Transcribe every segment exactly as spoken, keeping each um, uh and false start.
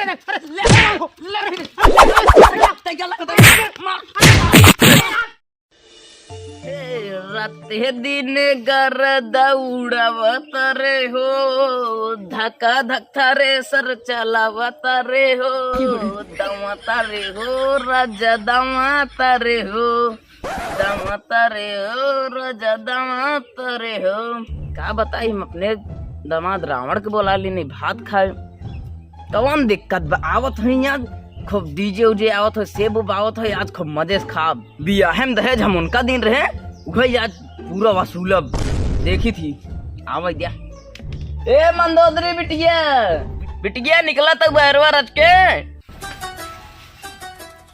हे राते दिन गर्दा उड़ावत रे हो, धक्का धक थ्रेसर चलावत रे हो, दवाता रे हो, राजा दवाता रे हो, दवाता रे हो, राजा दवाता रे हो। का बताई, हम अपने दामाद रावण के बोला लेनी भात खाए। कौन दिक्कत बा? आवत है आज, खूब डीजे उजे आवत है, सेब उब आवत है, आज खूब मजे से खाब। बियाहे में दहेज हम उनका दिन रहे, उहे आज पूरा वसूलब। देखी थी, आवे द्या। ए मंदोदरी बिटिया, बिटिया निकला तक बहरवा रच के।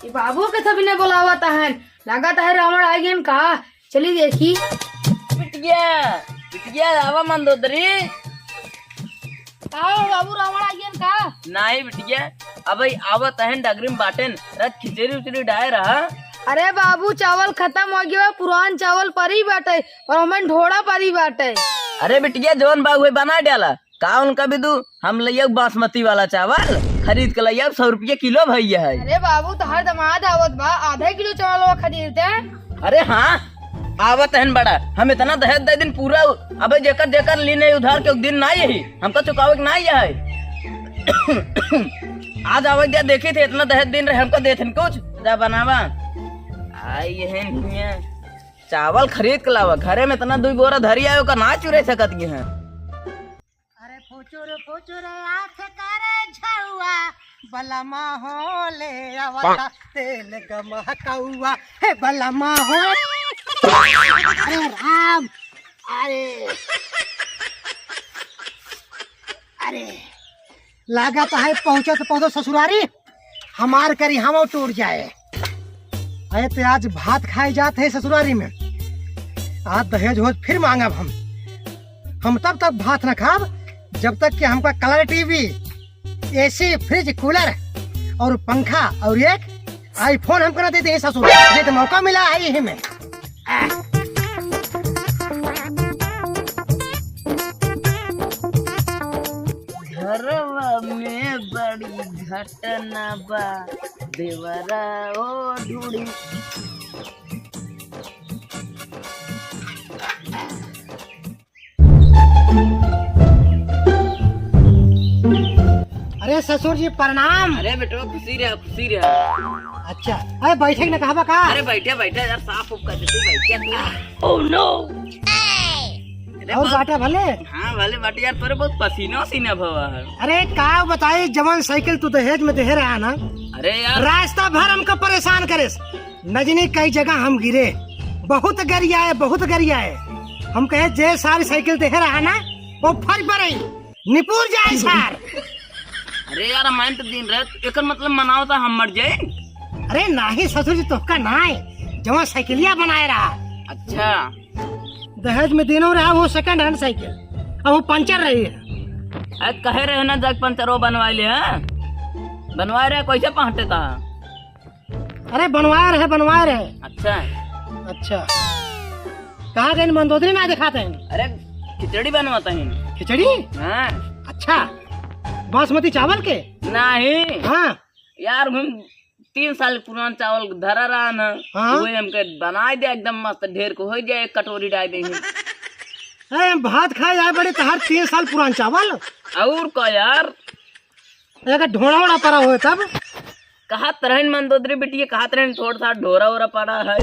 ये बाबू के सभी ने बोलावत हन, लागत है रावण आ गयन का। चली देखी। बिटिया, बिटिया, आवा मंदोदरी। का हो बाबू, रावण आ गयन का? नाही बिटिया, अबे आवत हन, डगरी में बाटेन, रात खिचड़ी उचड़ी डाय रहा। अरे बाबू, चावल खतम हो गया, पुरान चावल परी बाटे और हमन ढोड़ा परी बाटे। अरे बिटिया, जौन बा उहे बना डाला। का उनका भी दू, हम लइया बासमती वाला चावल खरीद के लइया, सौ रुपया किलो भैया है। अरे बाबू, तोहार दामाद आवत बा, आधा किलो चावल वो खरीदते। अरे हाँ, आवत हन बड़ा, हम इतना दहेज दे दिन पूरा, अबे जेकर जेकर लीने उधार के दिन नाही है, हमका चुकावे के नाही है। आज आवे द्या, देखी थे इतना दहेज दिन रहे, हमका देथिन कुछ, जा बनावा। आई है हियां, चावल खरीद के लावा, घरे में इतना दुई बोरा धरी आयो का ना चुरे सकत ये हैं। अरे फुचुर फुचुर आँख करे झउआ, बलमा हो ले आवता तेल गमकउआ, हे बलमा हो। अरे राम, अरे, अरे, लागत है पहुँचत पहुँचत ससुरारी हमार करी हमो टूट जाए। अरे तो आज भात खाए जात है ससुरारी में, आज दहेज होज फिर मांगब हम। हम तब तक भात न खाब जब तक कि हमका कलर टीवी, एसी, फ्रिज, कूलर और पंखा और एक आईफोन हमका न दे दे ससुर। ये तो मौका मिला है यही में। घरवा में बड़ी घटना बा, देवरा ओ ढूढ़ी। अरे ससुर जी प्रणाम। अरे बेटवा खुशी रहा, खुशी रहा। अच्छा, अरे बैठे के न कहबा का? अरे बैठे बैठे यार, साफ उफ कर दे तू, बैठे। Oh no। अरे और बहुत बाटा भले? हाँ भले बाटे यार, तोरे बहुत पसीना वसीना भवा है। अरे का बताई, जवन साइकिल तू दहेज में देहे रहा ना, अरे यार। रास्ता भर हमका परेशान करेस। नजनी कई जगह हम गिरे, बहुत गरियाए, बहुत गरियाए। हम कहे जे सारी साइकिल देहे रहा ना, वो फर पर आई, निपुर जाए सार। अरे यार, हम तो दिन रात, एकर मतलब मनाओ तो हम मर जाए। अरे नाही ससुर जी, तोहका नाही, जवन साइकिलिया बनाए रहा। अच्छा। दहेज में देनो रहा वो सेकंड हैंड साइकिल, अब वो पंचर रही है। अरे कहे रहे ना, जाके पंचरो बनवा ले, हाँ? बनवाए रहे, कैसे पहुँचते था? अरे बनवाए रहे, बनवाए रहे। अच्छा। अच्छा। कहाँ गए मंदोदरी ना दिखाते हैं? अरे खिचड़ी बनवाते हैं। खिचड़ी? हाँ। अच्छा, बासमती चावल के? नहीं। हाँ। यार हम तीन साल पुरान चावल धरा रहा ना, हाँ। वही हमके बनाए दे एकदम मस्त, ढेर को हो जाए, एक कटोरी डाल दे। अरे हम भात खाए जाए बड़े तहार तीन साल पुरान चावल। और का यार? अगर ढोड़ा वोड़ा पड़ा होए तब? कहत रहन मंदोदरी बिटिया, कहत रहन थोड़ा सा ढोरा वोरा पड़ा है।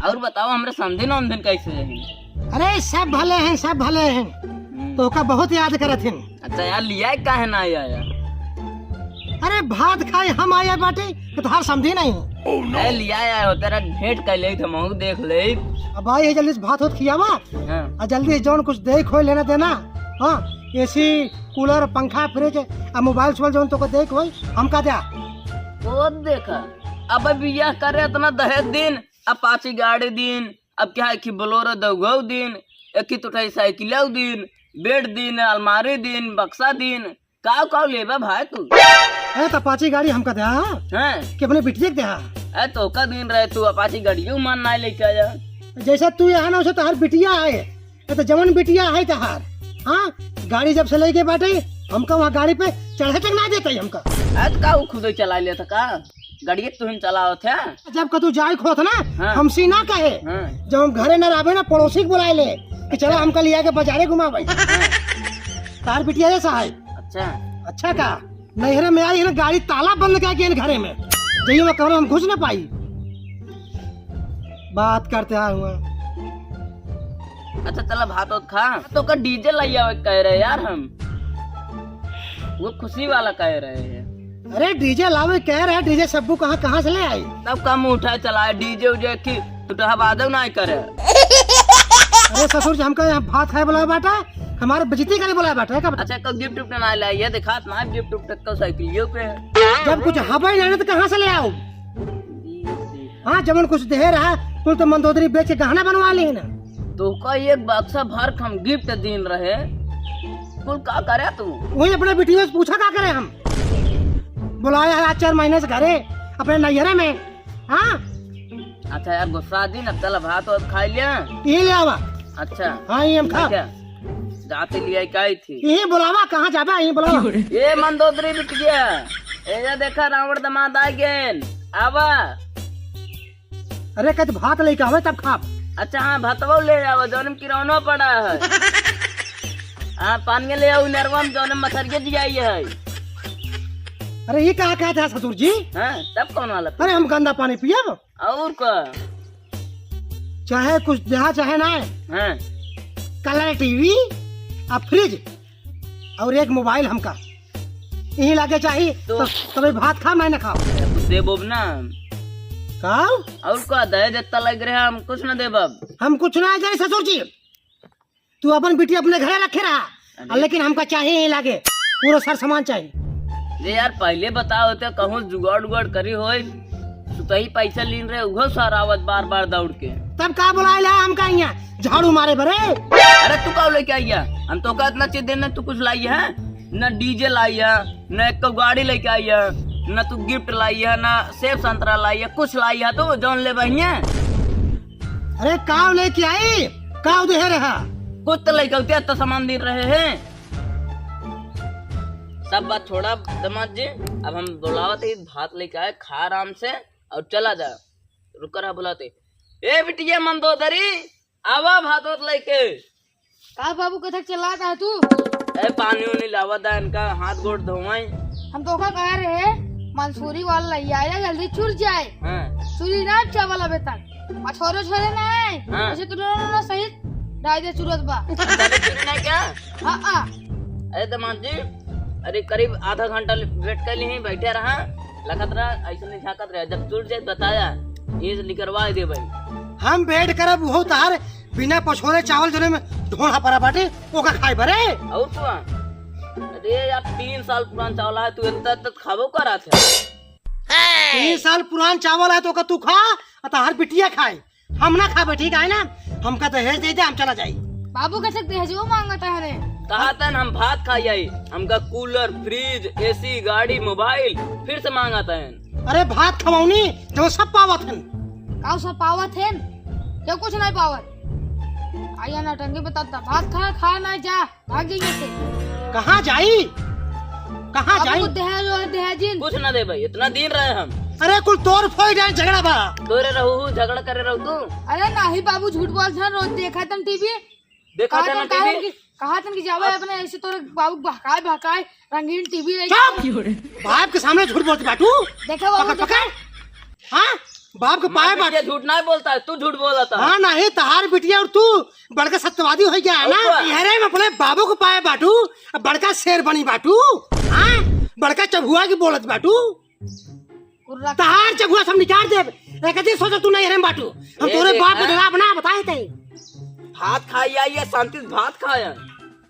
और बताओ, हमरे समधिन वमधिन कैसे हैं? अरे सब भले हैं, सब भले हैं। हम्म। तोहका बहुत याद करत हैं। अच्छा यार, लिया काहे ना आया यार? अरे भात खाए हम आया बाटे, तो तोहार समधी नहीं। ए, लिया आया हो, तेरा भेंट कर ले, हम देख ले। अब आई है, जल्दी से भात होत खियावा। हाँ। आ जल्दी से जौन कुछ देख होए लेना देना। हाँ, एसी, कूलर, पंखा, फ्रिज, आ मोबाइल सोबाइल जौन तोको देख होए, हमका द्या। वो देखा, अब बियाह करे इतना दहेज दिन, अपाची गाड़ी दिन, अब क्या है कि बोलेरो दौगो दिन, एक ही तो उठाई साइकिल दिन, बेड दिन, अलमारी दिन, बक्सा दिन, काव काव लेबा भाई तू? अरे तो अपाची गाड़ी हमका द्या, हाँ? हैं? कि अपने बिटिया के द्या? अरे तोका दिन रहे, तू अपाची गाड़ियों मान ना लेके आया। जैसे तू यहाँ ना, वैसे तोहार बिटिया है। ये तो जवन बिटिया है तोहार, हाँ? गाड़ी जब से लेके बाटे, हमका वहाँ गाड़ी पे चढ़े तक ना देता ही हमका। अरे तो का वो खुद ही चला लेता का? गाड़िए तो हम चलावत है। जब कतू जाए खोत ना, हाँ। हमसे ना कहे। हाँ। जब हम घरे ना रहबे ना, पड़ोसी के बुलाए ले कि चला हमका लिया के बाजारे घुमावे। हाँ। तार बिटिया जैसा है। अच्छा। अच्छा का? नैहरे में आई है ना, गाड़ी ताला बंद करके इन घरे में। जइयो मैं कमरे में घुस ना पाई। बात करते आए हुए। अच्छा चला भात होत खा। तो का डीजे लाई आवे कह रहे यार हम। वो खुशी वाला कह रहे हैं। अरे डीजे लावे कह रहे, डीजे सब्बू कहाँ, कहाँ से ले आई? तब कम उठा चलाए डीजे उजे की टुटहा बाजो ना करे। अरे ससुर जी, हमका यहाँ भात खाए बुलाया बाटा, हमारे बेइज्जती करे बुलाया बाटा, का? अच्छा, को गिफ्ट उफ्ट ना लाई, ये दिखात ना गिफ्ट उफ्ट को साइकिलियों पे। जब कुछ हबे ना, तो कहाँ से ले आओ? हाँ, जवन कुछ दे रहा, कुल तो मंदोदरी बेच के गहना बनवा ली ना। तो का एक बक्सा भर के हम गिफ्ट दीन रहे, कुल का करे तू? वही अपने बिटिया से पूछा का करे हम। बुलाया है आज चार महीने से घरे, अपने नैहरे में। हाँ? अच्छा यार, गुस्सा दिन, अब चल भात वात खा लिया। ये ले आवा। अच्छा। हाँ, ये हम खा। अच्छा। जाते लिया काई थी? ये बुलावा, कहाँ जाबा? ये बुलावा। ये मंदोदरी बिटिया। ए, ये देखा, रावण दमाद आ गेन। आवा। अरे, कद भात लेके आवे तब खाब। अच्छा, हाँ, भातवा ले आवा, जौन में किरौनो पड़ा है। हाँ, पानी ले आओ, नरवा में जौन में मछरिया जियाई है। अरे, ये का कहत है ससुर जी? हाँ, तब कौन वाला? अरे, हम गंदा पानी पियब? और का? चाहे कुछ देहा, चाहे ना। हाँ। कलर टीवी, आ फ्रिज, और एक मोबाइल हमका यही लागे चाही, तो तो तबे भात खा, मैं ना खाओ। तू देबो ना। का? और का दहेज इतना लग रहा, हम कुछ ना देबब। हम कुछ ना दे ससुर जी, तू अपन बिटिया अपने घरे रखे रहा, अरे। लेकिन हमका चाही यही लागे, पूरा सर सामान चाही। ये यार पहले बताओ तो कहूँ जुगाड़ उगाड़ करी होई, सुतही पैसा लीन रहे, उहो सर आवत बार बार दौड़ के। तब का बुलाए ला हमका यहाँ झाड़ू मारे बरे? अरे तू का लेके आई है? हम तो का इतना चीज देने, तू कुछ लाई है? न डीजे लाई है, न एक गाड़ी लेके आई है, न तू गिफ्ट लाई है, न सेब संतरा लाई है, कुछ लाई है तो जौन ले बहिया। अरे का लेके आई? का दे रहा? कुछ तो लेके आते, इतना सामान दे रहे हैं। सब बात छोड़ा दमाद जी, अब हम बुलावत ही, भात लेके आए, खा आराम से और चला जा। रुक रहा बुलाते। ए बिटिया मंदोदरी, आवा भात वात लेके। का बाबू, कथक चिल्लात है तू? ए, पानी उनी लावा दा, इनका हाथ गोड़ धोवाई। हम तो का कह रहे, मंसूरी वाला लई आया, जल्दी चुर जाए। हाँ। चुरी ना चावल अबे तक। आ छोरे छोरे ना आए। हाँ। ऐसे तो ना, ना सही डाल दे चुरत बा। अच्छा, अबे चुरी ना क्या? हाँ, हाँ। अरे दमाद जी, अरे करीब आधा घंटा वेट कर ली, बैठे रहा, लखत रहा, ऐसे नहीं झांकत रहा। जब चुर जाए बताया, ये निकरवा दे भाई। हम वेट करब, वो तार बिना पछोरे चावल जौने में ढोढ़ा परा बाटे, ओका खाए बरे। और तू आ? अरे यार, तीन साल पुरान चावल है, तू इतना तक खाबो करा था। तीन साल पुरान चावल है तो ओका तू खा, आ तहार बिटिया खाए, हम ना खाबे, ठीक है ना? हमका दहेज दे दे, हम चला जाई। बाबू कैसे दहेजो मांगता है रे? कहा तन हम भात खाई आई, हमका कूलर, फ्रिज, एसी, गाड़ी, मोबाइल फिर से मांगा तन। अरे भात खवाउनी, जो सब पावत हन। काऊ सब पावत हन? क्यों कुछ नहीं पावत? आइया नौटंकी बताता, भात खा, खा नहीं जा, भाग जाइए से। कहाँ जाई? कहाँ अब जाई? वो दहेज, वो दहेजिन। कुछ ना दे भाई, इतना दिन रहे हम। अरे कुल तोर फोई जाए झगड़ा बा। तोरे रहू, झगड़ा करे रहू तू। अरे नहीं बाबू, झूठ बोलत है, रोज देखा तन टीवी। देखा कहा था ना तन, कहा टीवी? तन कि, कहा तन कि जावे अपने ऐसे तोरे बाबू बहकाए, बहकाए, रंगीन टीवी लेके चुप! बाप के सामने झूठ बोलत बाटू। देखा बाबू, पकड़, देखा। पकड़। हाँ? बाप के पाए बाटू। ये झूठ नहीं बोलता है, तू झूठ बोला था। हाँ, नहीं, तहार बिटिया और तू बड़का सत्यवादी हो गया है ना? और क्या? यहरे में अपने बाबू के पाए बाटू, बड़का शेर बनी बाटू, हाँ? बड़का चबुआ की बोलत बाटू। कुर्रा। तहार चबुआ सब निकाल देब। एक दिन सोचा तू नहीं हरे में बाटू। हम ए तोरे दे, बाप के हैं? डराब ना बताए थे। भात खाई आई है, शांति से भात खाया।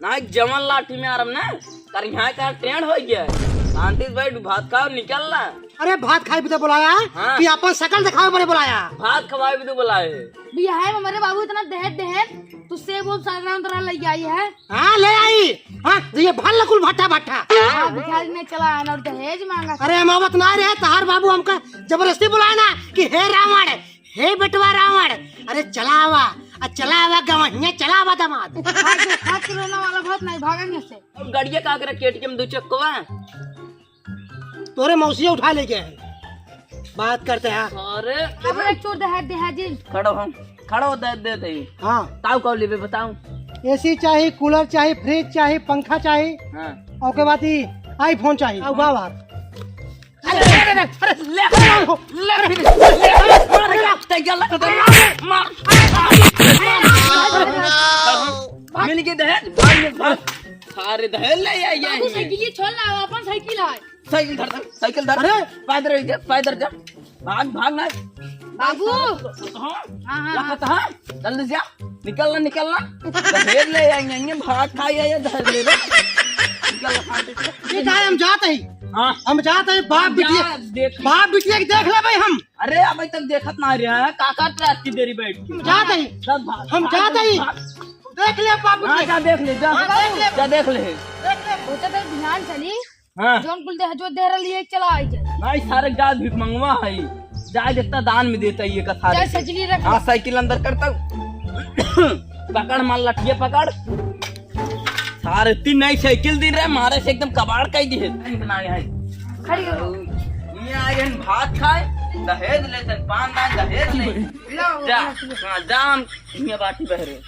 ना एक जवन लाठी में आराम ना, कर यहाँ का ट्रेंड हो गया है। शांति से बैठ, भात खाओ, निकल ला। अरे भात खाए भी तो बुलाया है हाँ। कि अपन शकल दिखावे बरे बुलाया? भात खवाए भी तो बुलाए है। बिहार में हमारे बाबू इतना दहेज दहेज, तू सेब ओब सारा तरह लई आई है। हाँ, ले आई। हाँ, तो ये भल कुल भट्ठा भट्ठा। हाँ, भिखारी नहीं चला है ना, और दहेज मांगा। अरे, हम आवत ना रहे, तहार बाबू हमका जबरदस्ती बुलाए ना कि हे रावण, हे बेटवा रावण, अरे चला आवा, आ चला आवा गवहिया, चला आवा दामाद। भाई, जो खात रोना वाला बहुत नहीं, भागेंगे से। और गड़िया का करे, के टी एम दो चक्कवा? तोरे मौसिया उठा ले गए हैं। बात करते हैं। अरे, अब एक चोर दे है, दे है जी। खड़ो हम, खड़ो दे, दे, दे। हाँ। ताऊ कौन लेबे बताओ? ए सी चाही, कूलर चाही, फ्रिज चाही, पंखा चाही। हाँ। ओके बाद ई iPhone चाही। आओ बाहर। अरे, अरे, अरे, अरे, ले, ले, ले, ले, मार, मार, तै गला, मार, मार, मार। मिल गए दहेज, भाग, भाग। सारे दहेज ले आई, आई बाबू, है। साइकिल ये छोड़ ना, अपन साइकिल है। साइकिल धर, धर, साइकिल धर। अरे। पैदल जा, पैदल जा। भाग, भाग ना। बाबू। हाँ। हाँ, हाँ, क्या हाँ। कहता है? जल्दी जा। निकलना, निकलना। दहेज ले आएंगे, आएंगे, भात खाई आए, दहेज ले लो। निकल, हाँ, ठीक है। ये कहा हम जात ही। हाँ। हम जात ही, बाप जा, बिटिया, देख। बाप बिटिया के देख ले भाई हम। अरे, अबे तक देखत ना रहा है, का करत रहा इतनी देरी बैठ के? हम जात ही। सब भाग, हम भाग, जात ही। भाग। देख ले बाप हाँ, बिटिया। जा देख ले, जा। हाँ, देख ले। जा देख ले। देख ले। सोचा था बिहान चली। हाँ। जौन कुल दे, जो दे रही है, चला आई जाए। नहीं, सारे गाज भीख मंगवा है। जाए जितना दान में देता है ये का सारे। जा साइकिल रख। हाँ, साइकिल अंदर करता। पकड़ मार लठिया पकड़। सारे तीन नई साइकिल दिन रहे, मारे से एकदम कबाड़ कई दिए। इतना है। खड़ी हो। ये आए हैं भात खाए, दहेज लेते हैं, पान दान दहेज ले। लो, जा, लो। हाँ, जा, हम ये बाटी बहरे।